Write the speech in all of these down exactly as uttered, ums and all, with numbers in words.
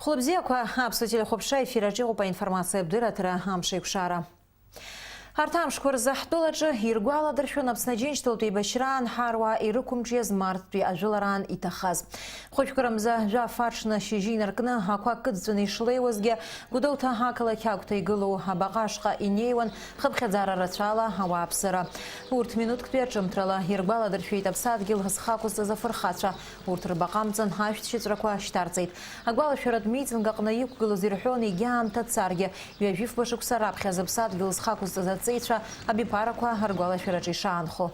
Хәлыбзиақәа, аԥсуа телехәаԥшра ефир аҿы иҟоуп аинформациа абдырраҭара амш еиқәшара. Арҭ амшқәа рзы ҳтәылаҿы иргәаладыршәон Аԥсны Аџьынџьтәылатә еибашьраан ҳаруаа ирықәымҿиаз марттәи ажәылараан иҭахаз. Хәышәкырамза жәаф аҽны шьыжьы инаркны ақәа кыдҵәаны ишлеиуазгьы, Гәдоуҭа ақалақь агәҭа игылоу абаҟа ашҟа инеиуан хыԥхьаӡара рацәала ауааԥсыра. Урҭ минуҭктәи аҿымҭрала иргәаладыршәеит аԥсадгьыл зхы ақәызҵаз афырхацәа. Урҭ рбаҟа амҵан ашәҭшьыҵәрақәа шьҭарҵеит. Агәалашәаратә митинг аҟны иқәгылоз ирҳәон, егьа аамҭа царгьы, ҩажәи фба шықәса раԥхьа зыԥсадгьыл зхы ақәызҵаз аҵеицәа абиԥарақәа ргәалашәараҿы ишаанхо.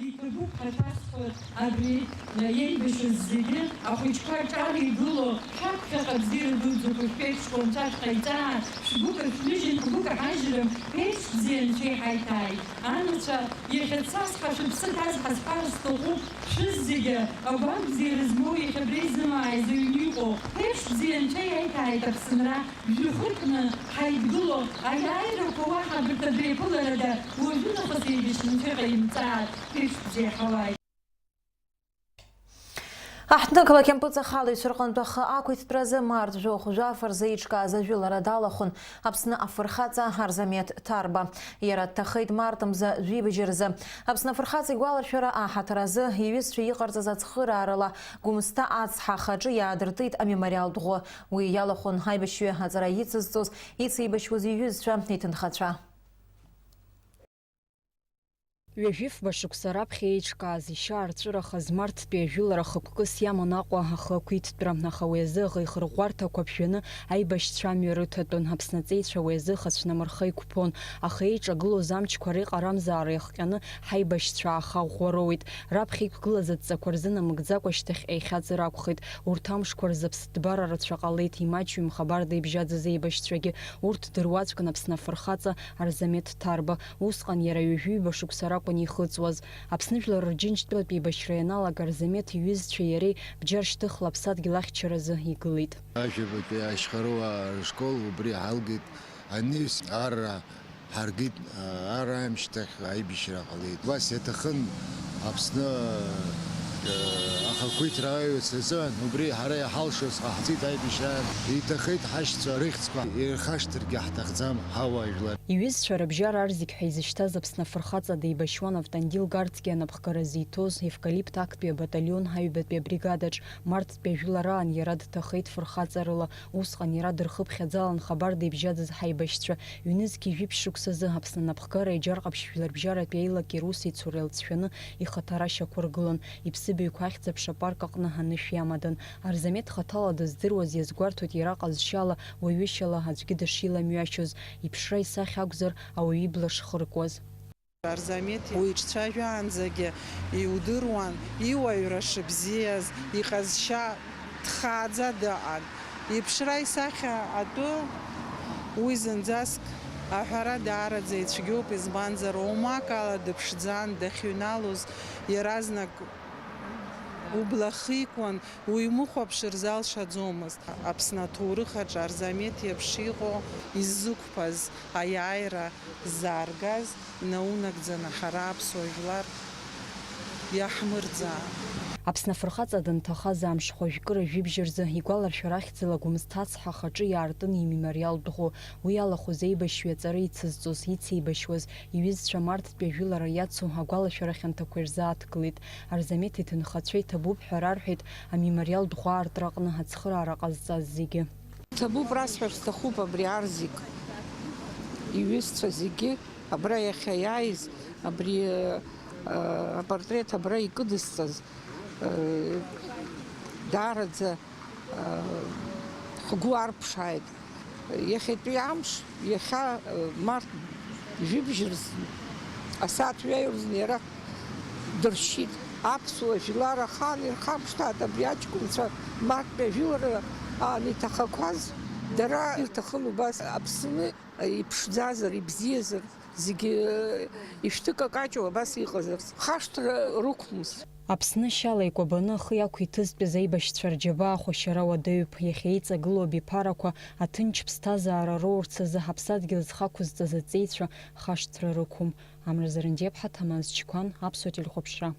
Иҭабуп ҳәа шәасҳәоит абри еибашьыз зегьы, ахәыҷқәа ҿар игыло, шәаԥхьаҟа абзиара дуӡӡақәа шәԥеиԥшқәа анцәа шәҟаиҵаа, шәгәы каршәныжьын, шәгәы каҳажьрым, ԥеиԥш бзиа анцәа иҳаиҭааит. Анацәа, иахьа цасҳәа шәыԥсы ҭазҳа сҳәар сҭахуп, шәыззегьы агәабзиара змоу иахьа абра изымааиз аҩны иҟоу, ԥеиԥш бзиа анцәа иаиҭааит Аԥсынра. Жәохәыкны ҳаидгыло аиааирақәа уаҳа абарҭ абри аԥыларада уажәы нахыс еибашьны анцәа иҟаимҵааит, ԥеиԥш бзиа ҳауааит. Аҳҭнықалақь ампыҵахалаҩцәа рҟынтә ахы ақәиҭтәразы март жәохә жәаф рзы еиҿкааз ажәылара далахәын Аԥсны афырхаҵа Арзамеҭ Ҭарба. Иара дҭахеит март мза жәибжь рзы. Аԥсны афырхаҵа игәаларшәара аҳаҭыр азы иҩызцәа иҟарҵаз ацхыраарыла Гәымсҭа ацҳа ахаҿы иаадыртит амемориалтә ӷәы. Уи иалахәын аибашьҩы аҵара ицызҵоз, ицеибашьуаз иҩызцәа, иҭынхацәа. Ҩажәи фба шықәса раԥхьа еиҿкааз, ишьа арҵәырахаз марттәи ажәылара хықәкыс иаман Аҟәа ахы ақәиҭтәра, аха уи азы аӷеихырӷәӷәарҭақәа ԥжәаны аибашьцәа амҩа рыҭатәын. Аԥсны аҵеицәа уи азы хацәнамырха иқәԥон, аха еиҿагылоз амчқәа реиҟарамзаара иахҟьаны ҳаибашьцәа ааха ӷәӷәа роуит. Раԥхьа иқәгылаз адҵақәа рзынамыгӡакәа шьҭахьҟа ихьаҵыр акәхеит. Урҭ амшқәа рзы аԥсҭбара рацәа ҟалеит, имаҷҩым хабарда ибжьаӡыз еибашьцәагьы. Урҭ дыруаӡәкын Аԥсны афырхаҵа Арзамеҭ Ҭарба. Усҟан иара ҩажәи ҩба шықәса ракәын ихыҵуаз. Аԥсны Жәлар Рџьынџьтәылатә еибашьра ианалага, Арзамеҭ иҩызцәеи иареи бџьар шьҭыхла аԥсадгьыл ахьчаразы игылеит. Ашәабатәи ашьхаруаа рышкол убри ҳалгеит. Анаҩс арра ҳаргеит, арра аамышьҭахь аибашьра ҟалеит. Убас иаҭахын Аԥсны, э, ахақәиҭра аиуеит азыҳәан, убри ҳара иҳалшоз ҟаҳҵеит аибашьраан. Иҭахеит ҳашьцәа рыхьӡқәа ирхашҭыргьы ҳҭахӡам, ҳауаажәлар. Иҩызцәа рыбжьара Арзик ҳәа изышьҭаз Аԥсны афырхаҵа деибашьуан Автандил Гарцкиа анапхгара зиҭоз евкалипт актәи абаталион ҳаҩбатәи абригадаҿ. Марттәи ажәылараан иара дҭахеит фырхаҵарыла. Усҟан иара дырхыԥхьаӡалан хабарда ибжьаӡыз ҳаибашьцәа. Ҩнызқьи жәиԥшь шықәсазы Аԥсны анапхгара Аиџьар Ҟаԥшь жәларбжьаратәи аилак иара ус еицура иалҵшәаны ихаҭара шьақәыргылан. Иԥсыбаҩқәа ахьӡ-аԥша апарк аҟны анышә иамадан. Арзамеҭ хаҭала дыздыруаз иазгәарҭоит иара ҟазшьала, уаҩышьала аӡәгьы дышиламҩашьоз, иԥшра исахьа акәзар, ауаҩы ибла шхыркуаз. Арзамеҭ уи иҿцәажәаанӡагьы иудыруан иуаҩра шыбзиаз, иҟазшьа дхааӡа дыҟан. Иԥшра исахьа атәы уи зынӡаск аҳәара даараӡа ицәгьоуп, избанзар, оумак ала дыԥшӡан, дахьыҩналоз иаразнак убла хикуан, уимыхәаԥшыр залшаӡомызт. Аԥсны аҭоурых аҿы Арзамеҭ иеиԥш иҟоу, иззықәԥаз аиааира зааргаз, инаунагӡаны ҳара аԥсуа жәлар иаҳмырӡаа. Аԥсны афырхаҵа дынҭахаз амш хәажәкыра жәибжь рзы игәаларшәара ахьӡала Гәымсҭа ацҳа ахаҿы иаартын имемориалтә ӷәы. Уи иалахәыз аибашьҩы аҵара ицызҵоз, ицеибашьуаз, иҩызцәа марттәи ажәылара иацу агәалашәара хьанҭақәа ирзааҭгылеит. Арзамеҭ иҭынхацәа иҭабуп ҳәа рарҳәеит амемориалтә ӷәы аартра аҟны ацхыраара ҟазҵаз зегьы. Иҭабуп, расҳәар сҭахуп абри Арзик иҩызцәа зегьы, абра иахьа иааиз, абри, э, апортрет абра икыдысҵаз, э, даараӡа, э, ҳгәы арԥшааит. Иахьатәи амш, иахьа, э, март жәибжь рзы, асааҭ ҩаҩа рзы иара дыршьит. Аԥсуа жәлар ахаан ирхамышҭааит абри аҷкәынцәа марттәи ажәылара аан иҭахақәаз. Дара ирҭахын убас Аԥсны иԥшӡазар, ибзиазар, зегьы ишәҭыкакаҷу абас иҟазарц. Хашҭра рықәмызт. Аԥсны шьала икәабаны ахы иақәиҭызтәыз аибашьцәа рџьабаа хәашьара уадаҩуп. Иахьа иҵагылоу абиԥарақәа аҭынч ԥсҭазаара роурц азы ҳаԥсадгьыл зхы ақәызҵаз аҵеицәа хашҭра рықәым. Амра Зарандиаԥҳа, Ҭамаз Чқәан, Аԥсуа телехәаԥшра.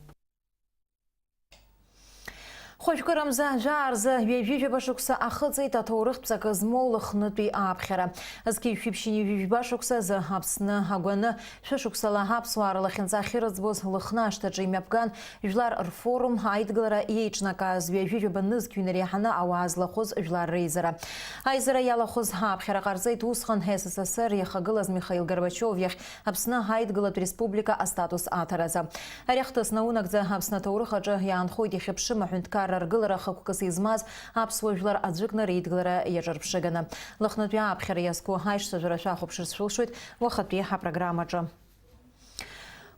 Хәажәкырамза жәаа рзы ҩажәижәаба шықәса ахыҵит аҭоурыхтә ҵакы змоу Лыхнытәи ааԥхьара. Зқьи жәшәи ԥшьынҩажәи жәаба шықәса азы Аԥсны агәаны шәышықәсала аԥсуаа рлахьынҵа ахьырыӡбоз Лыхны ашҭаҿы имҩаԥган Жәлар рфорум аидгылара иеиҿнакааз ҩажәи жәаба нызқь ҩны реиҳаны ауаа злахәыз жәлар реизара. Аизара иалахәыз ааԥхьара ҟарҵеит усҟан С С С Р иахагылаз Михаил Горбачиов иахь Аԥсны аидгылатә республика астатус аҭаразы. Ари ахҭыс наунагӡа Аԥсны аҭоурых аҿы иаанхоит ихьыԥшым аҳәынҭқарра ргылара хықәкыс измаз аԥсуа жәлар аӡәыкны реидгылара иаҿырԥшыганы. Лыхнытәи ааԥхьара иазку аишьцәажәара шәахәаԥшырц шәылшоит уахатәи ҳапрограммаҿы.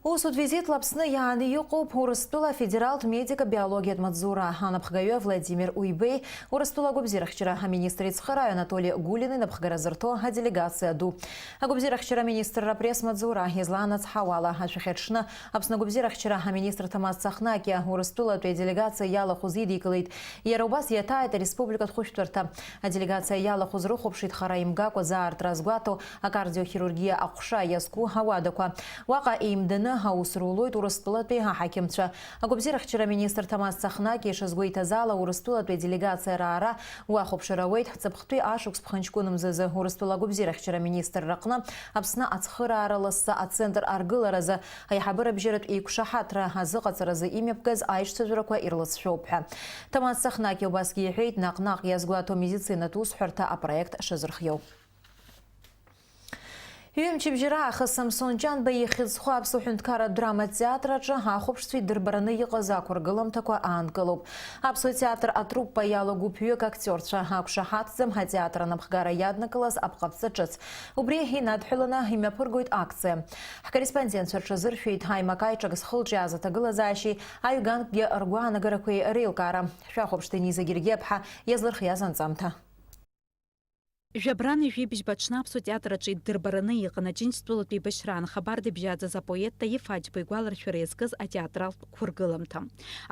Усутә визитла Аԥсны иааны иҟоуп Урыстәыла афедералтә медика-биологиатә маҵзура анапхгаҩы Владимир Уибеи, Урыстәыла агәабзиарахьчара аминистр ицхырааҩ Анатоли Гулини напхгара зырҭо аделегациа ду. Агәабзиарахьчара аминистрра апресс-маҵзура иазлаанацҳауала, ашәахьаҽны Аԥсны агәабзиарахьчара аминистр Ҭамаз Цахнакиа Урыстәылатәи аделегациа иалахәыз идикылеит. Иара убас иаҭааит ареспубликатә хәышәтәырҭа. Аделегациа иалахәыз рыхәаԥшит хара имгакәа заартра азгәаҭо акардиохирургиа аҟәша иазку ауадақәа. Уаҟа еимданы аус рулоит Урыстәылатәи аҳақьымцәа. Агәабзиарахьчара аминистр Ҭамаз Цахнакиа ишазгәеиҭаз ала, Урыстәылатәи аделегациа раара уахәаԥшыр ауеит, ҵыԥхтәи ашықәс ԥхынҷкәын мзазы Урыстәыла агәабзиарахьчара аминистрраҟны Аԥсны ацхыраара лассы ацентр аргыларазы аиҳабыра бжьаратә еиқәшаҳаҭра азыҟаҵаразы имҩаԥгаз аишьцәажәарақәа ирлыҵшәоуп ҳәа. Ҭамаз Цахнакиа убасгьы иҳәеит, наҟ-наҟ иазгәаҭо медицинатә усҳәарҭа апроект шазырхиоу. Ҩымчыбжьара аахыс Самсон Ҷанба ихьӡ зху аԥсуа ҳәынҭқарратә драматә театр аҿы ахәаԥшцәа идырбараны иҟаз ақәыргыламҭақәа аанкылоуп. Аԥсуа театр атруппа иалоу гәыԥҩык актиорцәа ақәшаҳаҭӡам атеатр анапхгара иаднакылаз апҟаԥҵа ҿыц. Убри инадҳәаланы имҩаԥыргоит акциа. Ҳкорреспондентцәа рҽазыршәеит аимак-аиҿак зхылҿиааз аҭагылазаашьеи аҩганкгьы ргәаанагарақәеи реилкаара. Шәахәаԥш, Дениза Гергиаԥҳа иазлырхиаз анҵамҭа. Жәабран ҩажәи бжьба аҽны аԥсуа театр аҿы иддырбараны иҟан Аџьынџьтәылатәи еибашьраан хабар дыбжьаӡаз апоет Таиф Аџьба игәаларшәара иазкыз атеатралтә қәыргыламҭа.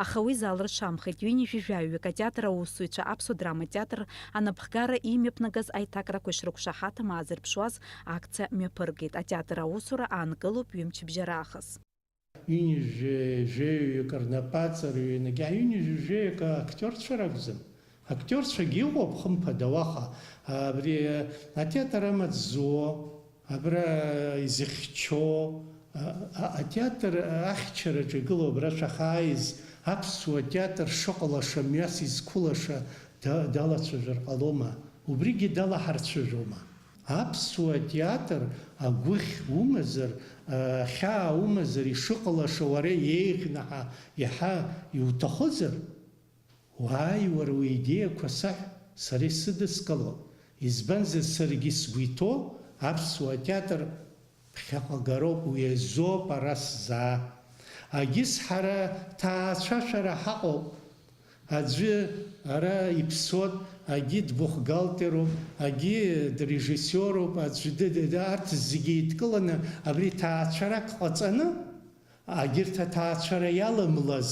Аха уи залыршамхеит, ҩынҩажәи жәаҩык атеатр аусзуҩцәа аԥсуа драматә театр анапхгара имҩаԥнагаз аиҭакрақәа ишрықәшаҳаҭым аазырԥшуаз акциа мҩаԥыргеит. Атеатр аусура аанкылоуп ҩымчыбжьара аахыс. Ҩынҩажәи жәаҩык рнапы аҵарҩы, егьа ҩынҩажәи жәаҩык актиорцәа ракәӡам. Актиорцәагьы иҟоуп, хымԥада, уаҟа. Абри атеатр амаҵ зуо, абра изыхьчо, а, а, атеатр ахьчараҿы игылоу абра шәахааиз, аԥсуа театр шыҟалаша, мҩас изқәылаша да-, далацәажәар ҟалома? Убригьы далаҳарцәажәома? Аԥсуа театр агәыхь умазар, ахьаа умазар, ишыҟалаша уара еиӷьнаҳа иаҳа иуҭахызар, уааи, уара уидеиақәа саҳә, сара исыдыскыло. Избанзар, саргьы сгәы иҭоу аԥсуа театр ԥхьаҟа гароуп, уи азоуп ара сзаа. Агьыс ҳара ҭаацәашәара ҳаҟоуп. Аӡәы ара иԥсуеит, агьи дбухгалтеруп, агьи дрежиссиоруп, аӡәы ды-, ды-, ды-, арҭ зегьы еидкыланы абри ҭаацәарак ҟаҵаны, агьырҭ аҭаацәара иаламлаз,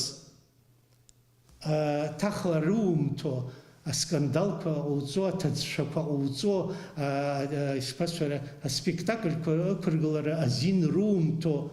а, ҭахла румҭо, аскандалқәа ҟауҵо, аҭыӡшәақәа ҟауҵо, а, а, ишԥасҳәара, аспектакльқәа ықәыргылара азин румҭо,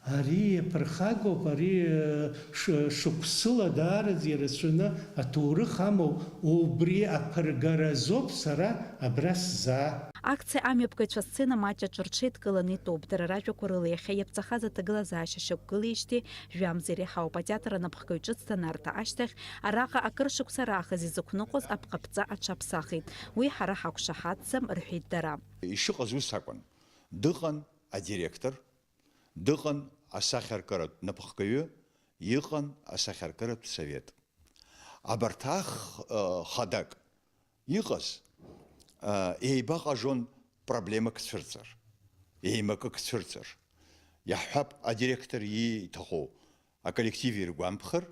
Ари иаԥырхагоуп, ари, э, ш-, шықәсыла даараӡа ирацәаны аҭоурых амоуп, убри аԥыргара азоуп сара абра сзаа. Акциа амҩаԥгаҩцәа асцена маҷ аҿы рҽеидкыланы итәоуп. Дара ражәақәа рыла, иахьа иаԥҵахаз аҭагылазаашьа шьақәгылеижьҭеи жәамза иреиҳауп. Атеатр анапхгаҩ ҿыц данарҭа ашьҭахь, араҟа акыр шықәса раахыс изықәныҟәоз апҟаԥҵа аҽаԥсахит. Уи ҳара ҳақәшаҳаҭӡам, рҳәеит дара. Ишыҟаз ус акәын. Дыҟан адиректор, дыҟан асахьаркыратә напхгаҩы, иҟан асахьаркыратә совет. Абарҭ ах-, ы, хадак иҟаз, ы, еибаҟажон проблемак цәырҵыр, еимакык цәырҵыр. Иаҳҳәап, адиректор ииҭаху аколлектив иргәамԥхар,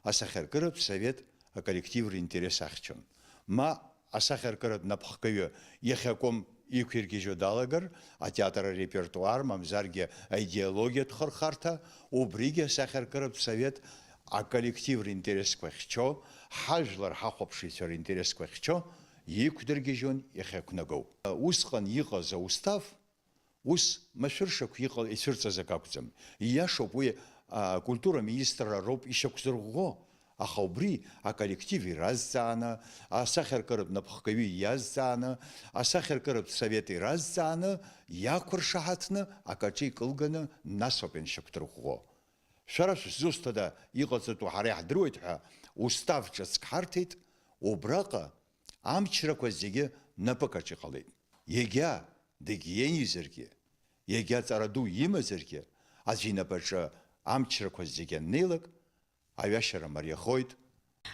асахьаркыратә совет аколлектив ринтерес ахьчон. Ма асахьаркыратә напхгаҩы иахьакәым иқәиргьежьуа далагар, атеатр арепертуар, мамзаргьы аидеологиатә хырхарҭа, убригьы асахьаркыратә совет аколлектив ринтересқәа ахьчо, ҳажәлар ҳахәаԥшыҩцәа ринтересқәа ахьчо иқәдыргьежьуан иахьақәнагоу. Усҟан иҟаз аустав, Ус машәыршақә иҟал-, ицәырҵыз акы акәӡам. Ииашоуп, уи, а, акультура аминистрра роуп ишьақәзырӷәӷәо, Аха убри аколлектив иразҵааны, асахьаркыратә напхгаҩы иазҵааны, асахьаркыратә совет иразҵааны, иақәыршаҳаҭны, акаҿы икылганы, нас ауп ианшьақәдырӷәӷәо. Шәара шәызусҭада иҟаҵатәу, ҳара иаҳдыруеит ҳәа устав ҿыцк ҳарҭеит, убраҟа амчрақәа зегьы напык аҿы иҟалеит. Егьа дегьенизаргьы, егьа ҵара ду имазаргьы, аӡәы инапаҿы амчрақәа зегьы аннеилак, аҩашьара мариахоит.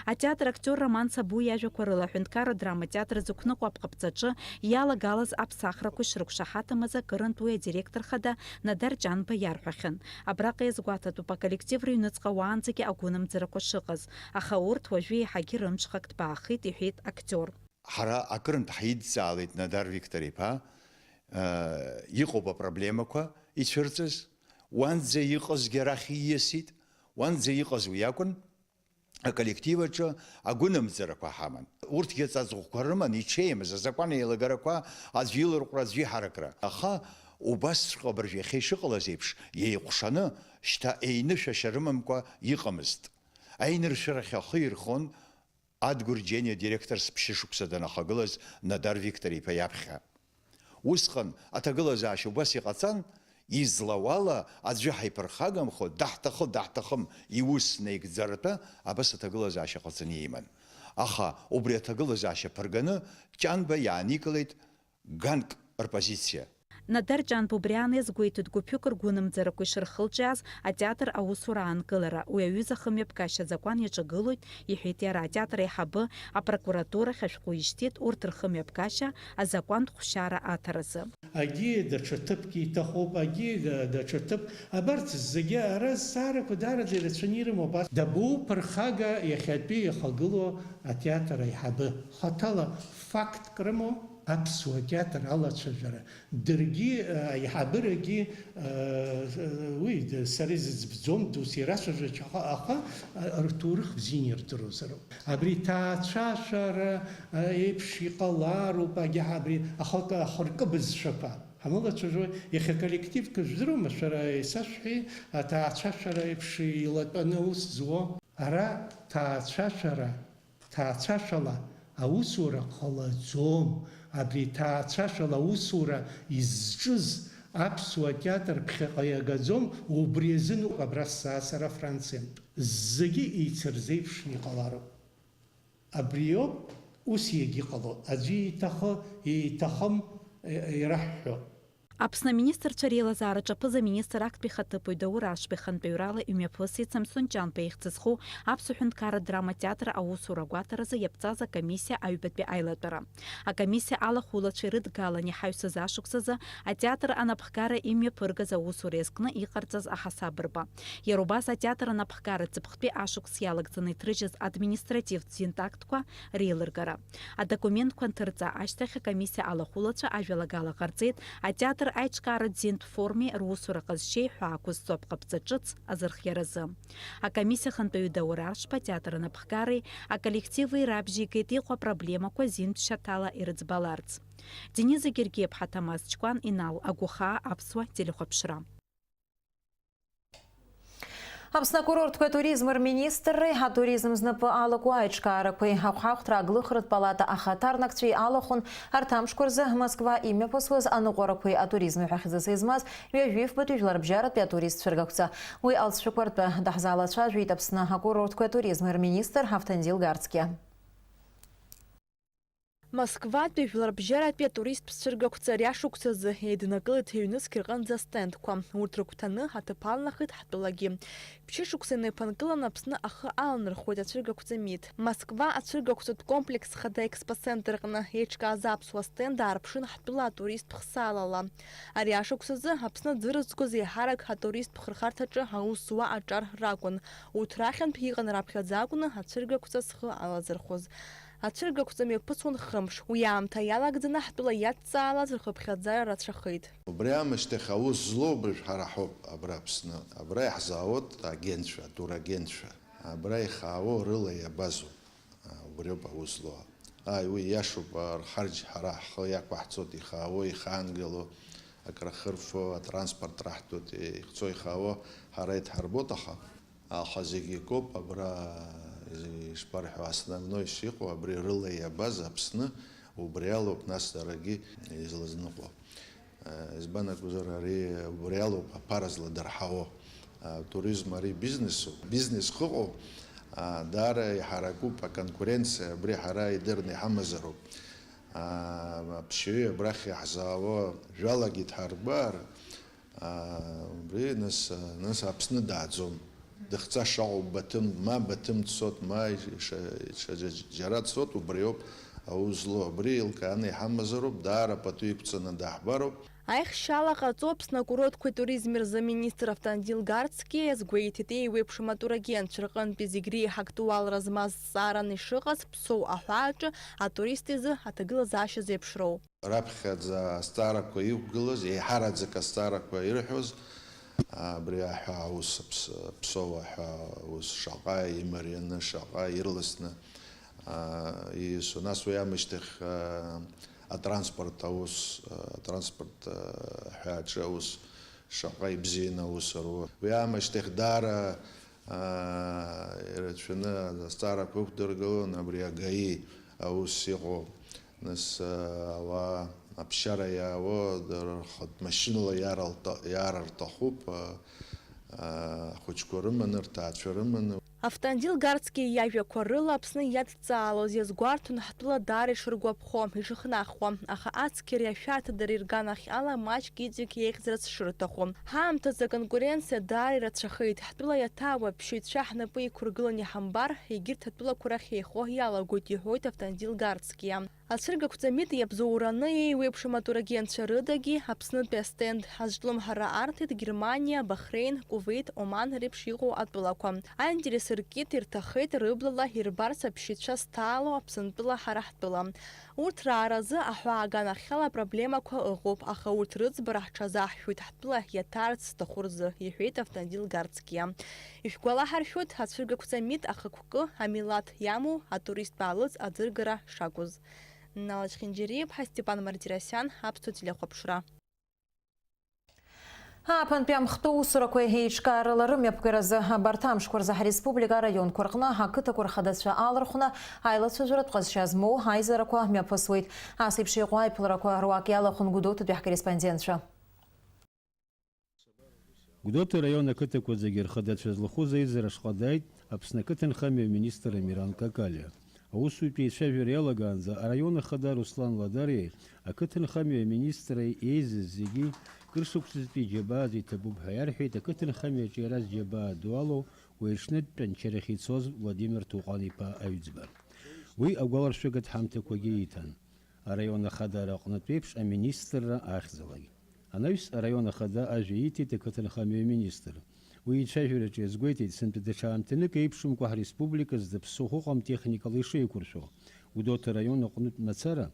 Атеатр актиор Роман Сабу иажәақәа рыла, аҳәынҭқарра адрама театр зықәныҟәо аԥҟаԥҵаҿы иалагалаз аԥсахрақәа ишрықәшаҳаҭым азы акырынтә уи адиректор хада Надар Ҷанба иарҳәахьан. Абраҟа иазгәаҭатәуп, аколлектив рыҩныҵҟа уаанӡагьы агәынамӡарақәа шыҟаз, аха урҭ уажәы еиҳагьы рымҽхак ҭбаахеит, иҳәеит актиор. Ҳара акырынтә ҳидҵаалеит Надар Виктор-иԥа, э, иҟоуп апроблемақәа ицәырҵыз, уанӡа иҟазгьы арахь ииасит, уанӡа иҟаз уи акәын, аколлектив аҿы агәынамӡарақәа ҳаман. Урҭгьы аҵаҵӷәқәа рыман, иҽеимыз азакәан еилагарақәа, аӡәы иларҟәра, аӡәы иҳаракра. Аха убасҵәҟьа абыржә иахьа ишыҟалаз еиԥш, еиҟәшаны, шьҭа еинышәашьа рымамкәа иҟамызт. Аиныршәарахь ахы ирхон Адгәыр Џьениа директорс ԥшьышықәса данахагылаз Надар Виктор-иԥа иаԥхьа. Усҟан аҭагылазаашьа убас иҟаҵан, излауала аӡәы ҳаиԥырхагамхо, даҳҭахы, даҳҭахым, иус наигӡаратәы абас аҭагылазаашьа ҟаҵаны иман. Аха убри аҭагылазаашьа ԥырганы Ҷанба иааникылеит ганк рпозициа. Надар Ҷанба убри аан иазгәеиҭоит, гәыԥҩык ргәынамӡарақәа ишырхылҿиааз атеатр аусура аанкылара, уи аҩыза ахымҩаԥгашьа азакәан иаҿагылоит, иҳәеит иара. Атеатр аиҳабы апрокуратурахь ашәҟәы ишьҭит урҭ рхымҩаԥгашьа азакәантә хәшьара аҭаразы. Агьи даҽа ҭыԥк иҭахуп, агьи да-, даҽа ҭыԥ. Абарҭ зегьы ара зҵаарақәа даараӡа ирацәаны ирымоуп. Ас-, дабоу ԥырхага иахьатәи ихагылоу атеатр аиҳабы? Хаҭала фактк рымоу аԥсуа театр алацәажәара? Даргьы, а, аиҳабырагьы, а, уи д-, сара изыӡбӡом, дус ирацәажәач, аха, аха, а, рҭоурых бзианы ирдыруазароуп. Абри ҭаацәашәара, а, еиԥш иҟалароуп, агьа абри ахак-, ахыркы бызшәақәа ҳамылацәажәо, иахьа коллективк жәдыруама, шәара исашәҳәеи, аҭаацәашәара еиԥш илатәаны аус зуо? Ара ҭаацәашәара, ҭаацәашәала аусура ҟалаӡом. Абри ҭаацәашәала аусура изҿыз аԥсуа театр ԥхьаҟа иагаӡом, убри азын ауп абра сцаа сара Франциантә. Зегьы еицырзеиԥшны иҟалароуп. Абриоуп ус иагьыҟало, аӡәы иҭахы, иҭахым, э, ираҳҳәо. Аԥсны аминистрцәа реилазаараҿы аԥыза-министр актәи ихаҭыԥуаҩ Даур Аршба ихантәаҩрала имҩаԥысит Самсон Ҷанба ихьӡ зху Аԥсуа ҳәынҭқарратә драма театр аусура агәаҭаразы иаԥҵаз акомиссиа аҩбатәи аилатәара. Акомиссиа алахәылацәа ирыдгалан иҳаҩсыз ашықәсазы атеатр анапхгара имҩаԥыргаз аусура иазкны иҟарҵаз аҳасабырба. Иара убас атеатр анапхгара ҵыԥхтәи ашықәс иалагӡаны иҭрыжьыз административтә зинтактқәа реилыргара. Адокументқәа анҭырҵа ашьҭахь акомиссиа алахәылацәа ажәалагала ҟарҵеит атеатр аиҿкааратә зинтә формеи русура ҟазшьеи ҳәа ақәызҵо апҟаԥҵа ҿыц азырхиаразы. Акомиссиа ахантәаҩы Даур Аршба атеатр анапхгареи аколлективи рабжьеигеит иҟоу апроблемақәа зинтә шьаҭала ирыӡбаларц. Дениза Гергиаԥҳа, Ҭамаз Чкәан, Инал Агәахаа, Аԥсуа телехәаԥшра. Аԥсны акурортқәеи атуризми рминистрреи атуризм знапы алаку аиҿкаарақәеи ахәҳахәҭра аглыхратә палата ахаҭарнакцәеи алахәын арҭ амшқәа рзы Москва имҩаԥысуаз аныҟәарақәеи атуризми ҳәа хьӡыс измаз ҩажәи фбатәи жәларбжьаратәи атурист цәыргақәҵа. Уи алҵшәақәа ртәы даҳзалацәажәеит Аԥсны акурортқәеи атуризми рминистр Автандил Гарцкиа. Москватәи жәларбжьаратәи атуристтә цәыргақәҵа ари ашықәсазы еиднакылеит ҩнызқь рҟынӡа астендқәа. Урҭ рыгәҭаны аҭыԥ алнахит ҳтәылагьы. Ԥшьышықәса инеиԥынкыланы Аԥсны ахы аланархоит ацәыргақәҵа мит. Москва ацәыргақәҵатә комплекс хада Экспоцентр аҟны еиҿкааз аԥсуа стенд аарԥшын ҳтәыла атуристтә хсаалала. Ари ашықәсазы Аԥсны дзырызгоз еиҳарак атуристтә хырхарҭаҿы аус зуа аҿар ракәын. Урҭ рахьынтә иҟан раԥхьаӡа акәны ацәыргақәҵа зхы алазырхәыз. Ацәыргақәҵа мҩаԥысуан хымш. Уи аамҭа иалагӡаны ҳтәыла иадҵаалаз рхыԥхьаӡара рацәахеит. Убри аамышьҭахь аус злоу абыржә ҳара ҳауп абра Аԥсны. Абра иаҳзаауеит агентцәа, атурагентцәа. Абра ихаауа рыла иабазоуп. Убриоуп аус злоу. Ааи, уи иашоуп, рхарџь ҳара ҳхы иақәаҳҵоит, ихаауа, ихаангыло, акрахырфо, атранспорт раҳҭоит, ихцо, ихаауа ҳара идҳарбоит, аха Аха зегь акоуп, абра Ишԥарҳәо, основной шиҟоу абри рыла иабаз Аԥсны убри алоуп, нас дарагьы излазныҟәо. Избан акәзар, ари убри алоуп аԥара зладырҳауо. Атуризм ари бизнесуп, бизнес хыҟоуп, даара иҳаракуп аконкуренциа, абри ҳара идырны иҳамазароуп. Аԥсшьаҩы абрахь иаҳзаауа жәалагьы дҳарбар, убри нас, нас Аԥсны дааӡом. Дыхҵаша ыҟоуп Баҭым, ма Баҭым дцот, ма иша-, иша-, џьара дцот, убриоуп аус злоу. Абри еилкааны иҳамазароуп, даара пату иқәҵаны даҳбароуп. Аихшьала ҟаҵо Аԥсны акурортқәеи туризми рзы аминистр Автандил Гарцкиа иазгәеиҭеит, еиуеиԥшым атурагентцәа рҟынтәи зегь реиҳа актуалра змаз зҵааран ишыҟаз Ԥсоу аҳәааҿы атурист изы аҭагылазаашьа зеиԥшроу. Раԥхьаӡа азҵаарақәа иқәгылаз, еиҳараӡак азҵаарақәа ирҳәоз, абри аҳәаа аус, Ԥс-, Ԥсоу аҳәаа аус шаҟа имарианы, шаҟа ирласны, а, ииасуан. Нас уи аамышьҭахь, а, атранспорт аус, а, атранспорт, а, аҳәааҿы аус шаҟа ибзианы аус руа. Уи аамышьҭахь даара, аа, ирацәаны азҵаарақәа ықәдыргылон, абри агаи аус иҟоу, нас, аа, ауаа аԥсшьара иаауа, дара рхатә машьынала иааралта-, иаарырҭахуп, аа, аа, ахәыҷқәа рыманы, рҭаацәа рыманы. Автандил Гарцкиа иажәақәа рыла, Аԥсны иадҵаалоз иазгәарҭон ҳтәыла даара ишыргәаԥхо, ишыхнахуа, аха ацқьареи ашәарҭадареи рганахьала маҷк иҵегь еиӷьзарц шырҭаху. Ҳаамҭазы аконкуренциа даара ирацәахеит. Ҳтәыла иаҭаауа аԥсшьаҩцәа ҳнапы иқәыргылан иҳамбар, егьырҭ атәылақәа рахь еихо иалагоит, иҳәоит Автандил Гарцкиа. Ацәыргақәҵа митиабзоураны еиуеиԥшым атурагентцәа рыдагьы Аԥснытәи астенд азҿлымҳара арҭеит Германиа, Бахрейн, Кувеит, Оман реиԥш иҟоу атәылақәа. Аинтерес ркит, ирҭахеит рыблала ирбарц аԥсшьаҩцәа зҭаало Аԥсынтәыла ҳара ҳтәыла. Урҭ рааразы аҳәаа аганахьала апроблемақәа ыҟоуп, аха урҭ рыӡбара ҳҽазаҳшәоит, ҳтәыла иаҭаарц зҭаху рзы, иҳәеит Автандил Гарцкиа. Ишәгәалаҳаршәоит, ацәыргақәҵа мит ахықәкы амилаҭ иамоу атуристтә аалыҵ аӡыргара шакәыз. Нала Чхинџьариа-иԥҳа, Степан Мартиросиан, Аԥсуа телехәаԥшра. Ааԥынтәи амхтәы усурақәа еиҿкаарала рымҩаԥгаразы абарҭ амшқәа рзы ҳреспублика араионқәа рҟны ақыҭақәа рхадацәа алархәны аилацәажәаратә ҟазшьа змоу аизарақәа мҩаԥысуеит. Ас еиԥш иҟоу аиԥыларақәа руак иалахәын Гәдоуҭатәи ҳкорреспондентцәа. Гәдоуҭа араион ақыҭақәа зегьы рхадацәа злахәыз аизара ашҟа дааит Аԥсны ақыҭанхамҩа аминистр Амиран Какалиа. Аусутәи аицәажәара иалагаанӡа араион ахада Руслан Ладариеи ақыҭанхамҩа аминистри еизаз зегьы кыр шықәсазтәи џьабаа аӡә иҭабуп ҳәа иарҳәеит ақыҭанхамҩаҿы иара зџьабаа ду алоу уи аҽнытәтәи Анчарахь ицоз Владимир Ҭуҟан-иԥа Аҩӡба. Уи агәаларшәагатә ҳамҭақәагьы иҭан. Араион ахадара аҟнытә еиԥш аминистрра ахьӡалагь. Анаҩс араион ахада ажәа ииҭеит ақыҭанхамҩа аминистр. Уи ицәажәараҿы иазгәеиҭеит, сынтәа даҽа аамҭанык еиԥшымкәа ҳреспублика зда ԥсыхәа ыҟам техникала ишеиқәыршәо. Гәдоуҭа араион аҟнытә мацара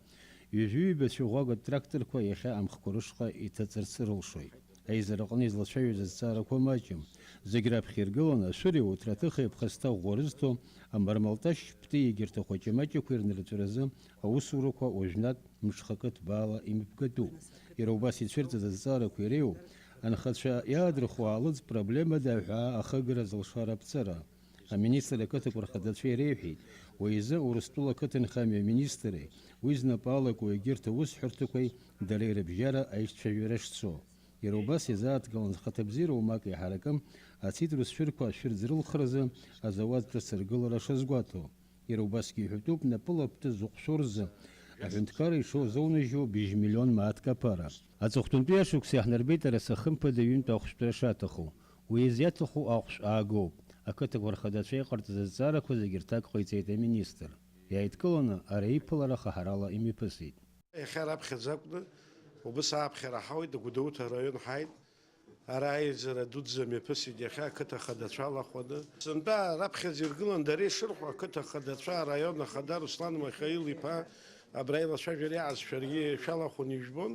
ҩажәи ҩба цәаӷәага тракторқәа иахьа амхқәа рышҟа иҭаҵарц рылшоит. Аизараҟны излацәажәоз азҵаарақәа маҷым. Зегь раԥхьа иргыланы ашәыри ауҭраҭыхи аԥхасҭа ӷәӷәа рызҭо, амармалташь ԥти егьырҭ ахәаҷамаҷақәеи рнырҵәаразы аусурақәа уажәнатә мҽхакы ҭбаала имҩаԥгатәуп. Иара убас ицәырҵыз азҵаарақәа иреиуоуп анхацәа иаадырхуа аалыҵ проблемада аҳәаа ахыгара зылшара аԥҵара. Аминистр ақыҭақәа рхадацәа иреиҳәеит, уи изы Урыстәыла ақыҭанхамҩа аминистри, уи знапы алаку егьырҭ аусҳәарҭақәеи дареи рыбжьара аицәажәара шцо. Иара убас иазааҭгылан зхаҭабзиара умак иҳаракым ацитрус шәырқәа ашәыр ӡрылхразы азауад ҿыц аргылара шазгәаҭо. Иара убасгьы иҳәатәуп напыла птәы зыҟәшәо рзы аҳәынҭқарра ишоу зоунажьуа быжь миллион мааҭк аԥара. Аҵыхәтәантәи ашықәс иаҳнарбеит араса хымԥада ҩынтә ахәшәтәра шаҭаху. Уи изиаҭаху ахәшә аагоуп. Ақыҭақәа рхадацәа иҟарҵаз азҵаарақәа зегьы рҭак ҟаиҵеит аминистр. Иааидкыланы ари аиԥылара хаҳарала имҩаԥысит. Иахьа раԥхьаӡа акәны, убыс ааԥхьара ҳауеит, Гәдоуҭа араион ҳааит. Ара аизара дуӡӡа мҩаԥысит иахьа ақыҭа хадацәа алахәаны. Сынтәа раԥхьаӡа иргылан дара ишырҳәо, ақыҭа хадацәа, араион ахада Руслан Михаил-иԥа абра илацәажәара иааз шәаргьы шәалахәын ижәбон,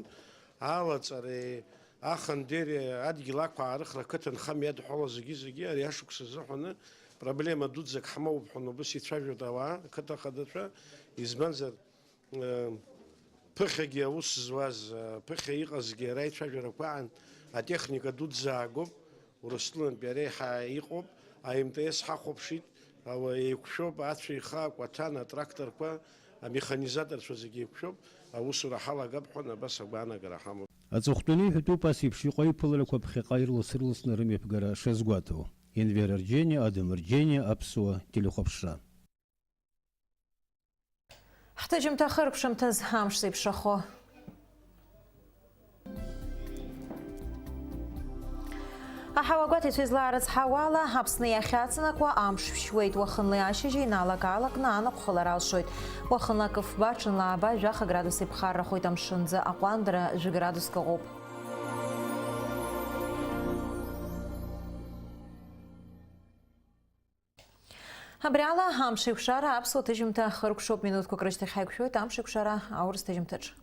алаҵареи, ахандеи, адгьыл ақәаарыхра, ақыҭанхамҩа иадҳәалоу зегьы-зегьы ари ашықәс азыҳәаны проблема дуӡӡак ҳмоуп ҳәа убыс ицәажәоит ауаа, ақыҭа хадацәа, избанзар, ԥыхьагьы аус зуаз, ԥыхьа иҟазгьы ара ицәажәарақәа аан, атехника дуӡӡа аагоуп, Урыстәылантәи ара еиҳа иҟоуп, А М Т С ҳахәаԥшит, Ауа еиқәшәоуп, ацәа ихы акәаҭан, атракторқәа, амеханизаторцәа зегьы еиқәшәоуп, аусура ҳалагап ҳәа абас агәаанагара ҳамоуп. Аҵыхәтәаны иҳәатәуп ас еиԥш иҟоу аиԥыларақәа ԥхьаҟа ирлас-ырласны рымҩаԥгара шазгәаҭоу. Енвер Арџьениа, Адам Арџьениа, Аԥсуа телехәаԥшра. Ҳҭыжьымҭа хыркәшамҭаз амш зеиԥшрахо. Аҳауагәаҭаҩцәа излаарыцҳауала, Аԥсны иахьацынакуа амш шәшьуеит, уахынлеи ашьыжьи еинаалак-аалакны анаҟә хылар алшоит. Уахынла акы фба, ҽынла ааба, жәаха градуси ԥхаррахоит, амшынӡы аҟәандара жәа градуск ыҟоуп. Абри ала амш еиқәшара аԥсуа ҭыжьымҭа хыркәшоуп. Минуҭқәак рышьҭахь ҳаиқәшәоит амш еиқәшара аурыс ҭыжьымҭаҿы.